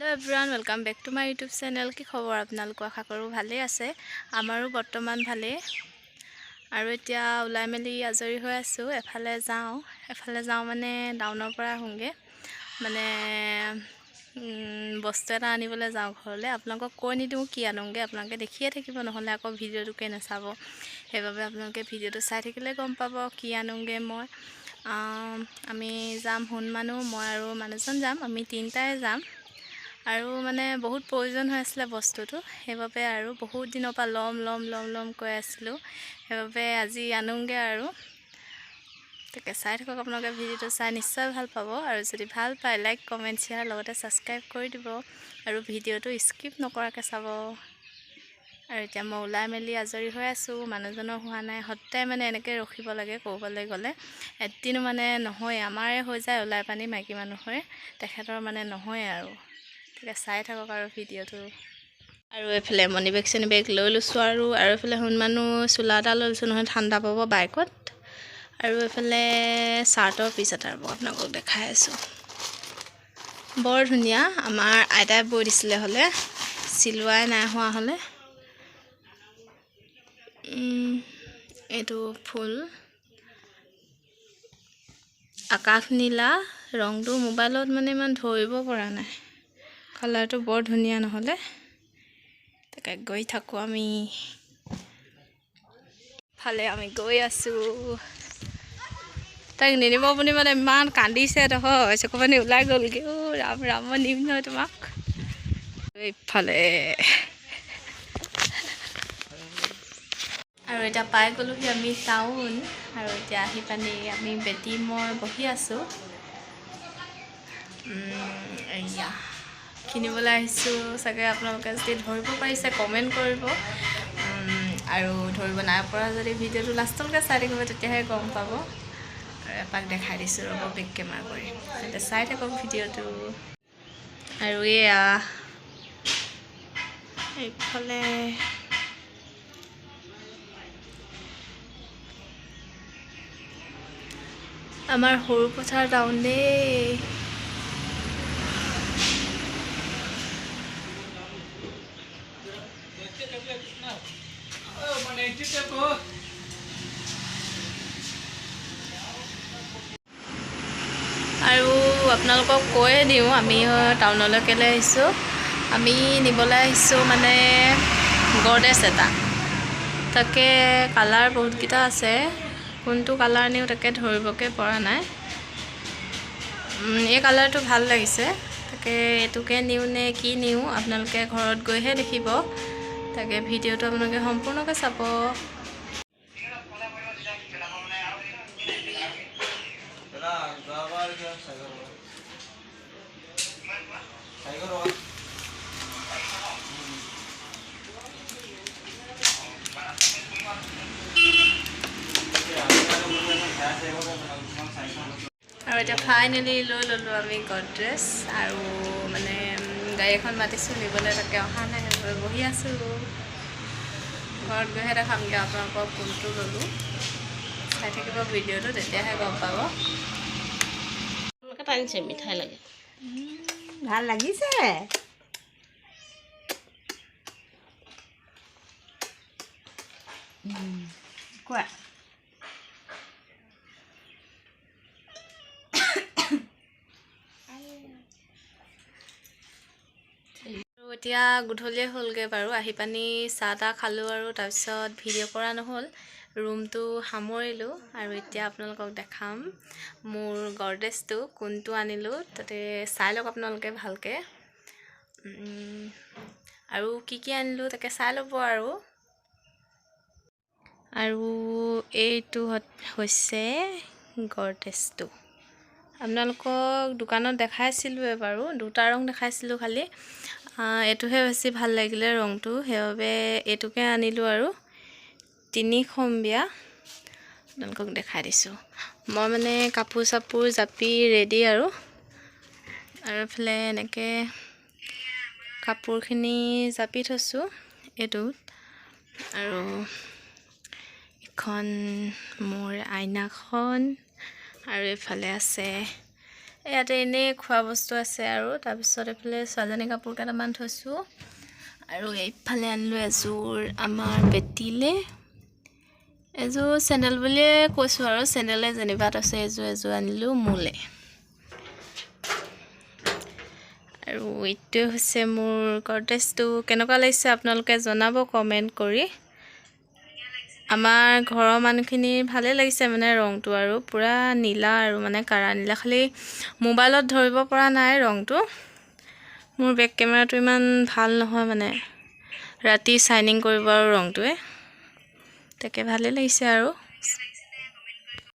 Hello everyone, welcome back to my YouTube channel. কি খবৰ আপোনালোকৰ? আশা কৰোঁ ভালেই আছে। আমাৰো বৰ্তমান ভালেই। আৰু এতিয়া ওলাই মেলি আজৰি হৈ আছোঁ। এফালে যাওঁ, এফালে যাওঁ মানে টাউনৰ পৰা আহোঁগৈ। মানে বস্তু এটা আনিবলৈ যাওঁ ঘৰলৈ। আপোনালোকক কৈ নিদিওঁ কি আনোগৈ, আপোনালোকে দেখিয়ে থাকিব, নহ'লে আকৌ ভিডিঅ'টোকে নাচাব। সেইবাবে আপোনালোকে ভিডিঅ'টো চাই থাকিলে গম পাব কি আনোগৈ মই। আমি যাম, সোণ মানুহ, মই আৰু মানুহজন যাম, আমি তিনিটাই যাম। আৰু মানে বহুত প্ৰয়োজন হৈ আছিলে বস্তুটো, সেইবাবে আৰু বহুত দিনৰ পৰা ল'ম ল'ম ল'ম ল'ম কৈ আছিলোঁ, সেইবাবে আজি আনোগৈ। আৰু তাকে চাই থাকক আপোনালোকে, ভিডিঅ'টো চাই নিশ্চয় ভাল পাব। আৰু যদি ভাল পায়, লাইক, কমেণ্ট, শ্বেয়াৰ, লগতে ছাবস্ক্ৰাইব কৰি দিব আৰু ভিডিঅ'টো স্কিপ নকৰাকৈ চাব। আৰু এতিয়া মই ওলাই মেলি আজৰি হৈ আছোঁ, মানুহজনৰ হোৱা নাই। সদায় মানে এনেকৈ ৰখিব লাগে ক'ৰবালৈ গ'লে, এদিনো মানে নহয়। আমাৰে হৈ যায় ওলাই পানি মাইকী মানুহৰে, তেখেতৰ মানে নহয়। আৰু তাকে চাই থাকক আৰু ভিডিঅ'টো। আৰু এইফালে মানি বেগ চানি বেগ লৈ লৈছোঁ। আৰু আৰু এইফালে সোণ মানুহ চোলা এটা লৈ লৈছোঁ, নহয় ঠাণ্ডা পাব বাইকত। আৰু এইফালে চাৰ্টৰ পিচ এটা ৰ'ব, আপোনালোকক দেখাই আছোঁ। বৰ ধুনীয়া, আমাৰ আইতাই বৈ দিছিলে হ'লে, চিলোৱাই নাই হোৱা হ'লে। এইটো ফুল আকাশ নীলা ৰংটো, মোবাইলত মানে ইমান ধৰিব পৰা নাই। কালাৰটো বৰ ধুনীয়া নহ'লে। তাকে গৈ থাকোঁ আমি ফালে, আমি গৈ আছোঁ। তাইক নিনিব বুলি মানে ইমান কান্দিছে নহয়, চকু পানী ওলাই গ'লগৈ। অ' ৰাম ৰাম, মই নিম নহয় তোমাক। এইফালে আৰু এতিয়া পাই গ'লোহি আমি টাউন। আৰু এতিয়া আহি পানি আমি বেটি মই বহি আছোঁ। এয়া কিনিবলৈ আহিছোঁ। চাগে আপোনালোকে যদি ধৰিব পাৰিছে, কমেণ্ট কৰিব। আৰু ধৰিব নাই পৰা যদি, ভিডিঅ'টো লাষ্টলৈকে চাই থাকিব, তেতিয়াহে গম পাব। আৰু এপাক দেখাই দিছোঁ ৰ'ব বেক কেমেৰা কৰি, তেন্তে চাই থাকক ভিডিঅ'টো। আৰু এয়া এইফালে আমাৰ সৰুপথাৰ টাউন দেই। আৰু আপোনালোকক কৈয়ে দিওঁ, আমি টাউনলৈ কেলৈ আহিছোঁ। আমি নিবলৈ আহিছোঁ মানে গডৰেজ এটা। তাকে কালাৰ বহুতকেইটা আছে, কোনটো কালাৰ নিওঁ তাকে ধৰিবকে পৰা নাই। এই কালাৰটো ভাল লাগিছে, তাকে এইটোকে নিওঁ নে কি নিওঁ, আপোনালোকে ঘৰত গৈহে দেখিব। তাকে ভিডিঅ'টো আপোনালোকে সম্পূৰ্ণকৈ চাব। আৰু এতিয়া ফাইনেলি লৈ ল'লোঁ আমি গডৰেজ। আৰু মানে গাড়ী এখন মাতিছোঁ নিবলৈ, তাকে অহা নাই, সেইবাবে বহি আছোঁ। ঘৰত গৈহে দেখামগৈ আপোনালোকক কোনটো ল'লোঁ। চাই থাকিব ভিডিঅ'টো, তেতিয়াহে গম পাব। টানিছে, মিঠাই লাগে। ভাল লাগিছে। কোৱা। আৰু এতিয়া গধূলিয়ে হ'লগৈ বাৰু, আহি পানি চাহ তাহ খালোঁ আৰু তাৰপিছত ভিডিঅ' কৰা নহ'ল, ৰুমটো সামৰিলোঁ। আৰু এতিয়া আপোনালোকক দেখাম মোৰ গডৰেজটো কোনটো আনিলোঁ, তাতে চাই লওক আপোনালোকে ভালকৈ। আৰু কি কি আনিলোঁ তাকে চাই ল'ব। আৰু আৰু এইটো হৈছে গডৰেজটো। আপোনালোকক দোকানত দেখাইছিলোঁৱে বাৰু, দুটা ৰং দেখাইছিলোঁ, খালি এইটোহে বেছি ভাল লাগিলে ৰংটো, সেইবাবে এইটোকে আনিলোঁ। আৰু তিনিখম্বীয়া আপোনালোকক দেখাই দিছোঁ। মই মানে কাপোৰ চাপোৰ জাপি ৰেডি। আৰু আৰু এইফালে এনেকৈ কাপোৰখিনি জাপি থৈছোঁ এইটোত। আৰু এখন মোৰ আইনাখন, আৰু এইফালে আছে ইয়াতে এনেই খোৱা বস্তু আছে আৰু। তাৰপিছত এইফালে ছোৱালীজনী কাপোৰ কেইটামান থৈছোঁ। আৰু এইফালে আনিলোঁ এযোৰ আমাৰ বেটীলে, এযোৰ চেণ্ডেল বুলিয়ে কৈছোঁ আৰু, চেণ্ডেলে যেনিবা। তাৰপিছত এযোৰ এযোৰ আনিলোঁ মোলে। আৰু এইটোৱে হৈছে মোৰ গডৰেজটো। কেনেকুৱা লাগিছে আপোনালোকে জনাব কমেণ্ট কৰি। আমাৰ ঘৰৰ মানুহখিনিৰ ভালেই লাগিছে, মানে ৰংটো আৰু পূৰা নীলা আৰু মানে কাৰা নীলা। খালি মোবাইলত ধৰিব পৰা নাই ৰংটো, মোৰ বেক কেমেৰাটো ইমান ভাল নহয়, মানে ৰাতি চাইনিং কৰিব আৰু ৰংটোৱে। তাকে ভালেই লাগিছে আৰু।